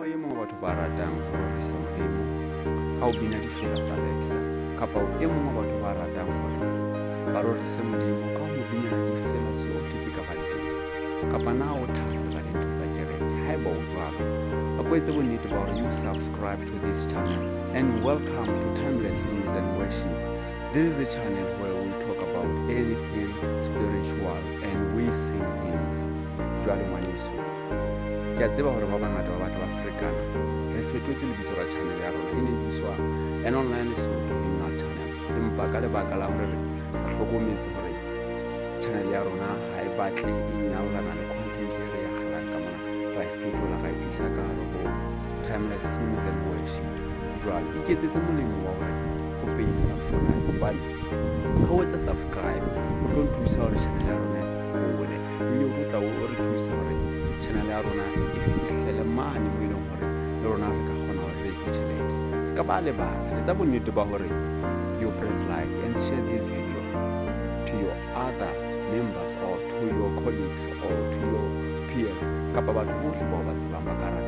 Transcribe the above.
Na o e mong wa batho ba ratang ho rorisa Modimo ka ho bina difela tsa Alexa, kapa o e mong wa batho ba ratang hore ba rorise Modimo ka ho mo binela difela tsohle tse ka bang teng? Kapa na o thahasella dintho tsa kereke? Haeba o jwalo, a ko etse bonnete ba hore you subscribe to this channel and welcome to Timeless Hymns and Worship. This is a channel where we talk about anything spiritual and we sing hymns. Jwale ngwaneso, ke a tseba hore ba bangata ba batho ba ferekana. Re fetotse lebitso la channel ya rona, e ne e bitswa an online Lesotho hymnal channel, empa ka lebaka la hore re hlokometse hore channel ya rona ha e batle e nyaolana le content e re e akgelang ka mona, ra e fetola, ra e tlisa ka hare ho Timeless Hymns and Worship. Jwale iketsetse molemo wa hore o penye subscribe, hobane ha o etsa subscribe o tlo nthusa hore channel ya rona e hole, mme o tlo tla o re thusa hore channel ya rona e fihlele mane mo e leng hore le rona re ka kgona hore re etse tjhelete. Se ka ba lebala, etsa bonnete ba hore you press like and share this video to your other members or to your colleagues or to your peers, kapa batho bohle bao ba tsebang ba ka